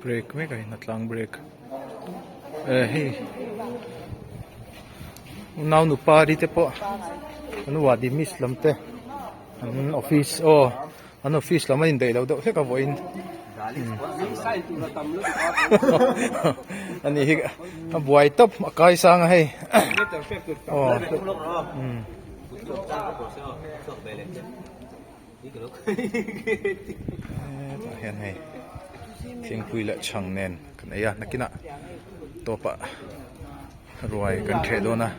Break mek a ni hnatlang break eh hei unau nupa ri te pawh an wadi miss lam te an office aw an office lam a indaih loh deuh hlek a vawiin ani hi a buai tawp a kai sang a hei aw umm. Hetah hian hei thingpui leh chhang nen kan ei a nakinah tawpah ruai kan ṭheh dawn a.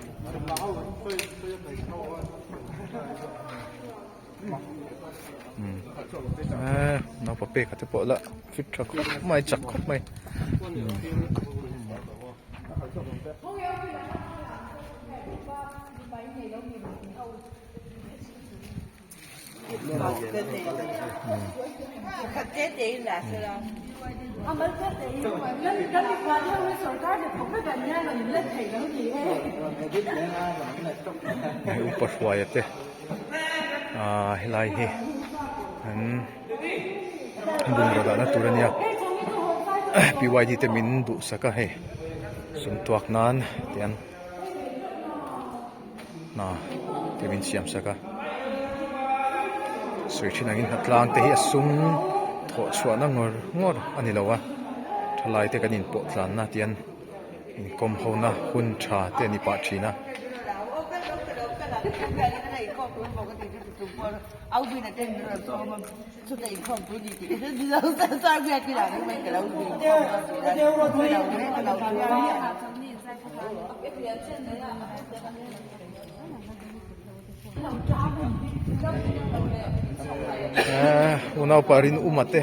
Eee naupang peka te pawh la fit ṭha khawp mai chak khawp mai. Hei upa hruaia te aaa helai hi an bungraw dahna tur a nia PYD te min duhsak a hei sumtuak nan tian. Hna te min siam sak a sawi thin angin hnatlang te hi a sum thawh chhuahna ngawr ngawr a ni lo a thalai te kan inpawh tlanna tian inkawm hona hun tha te a ni pah thin a. Unaupa rin uma te.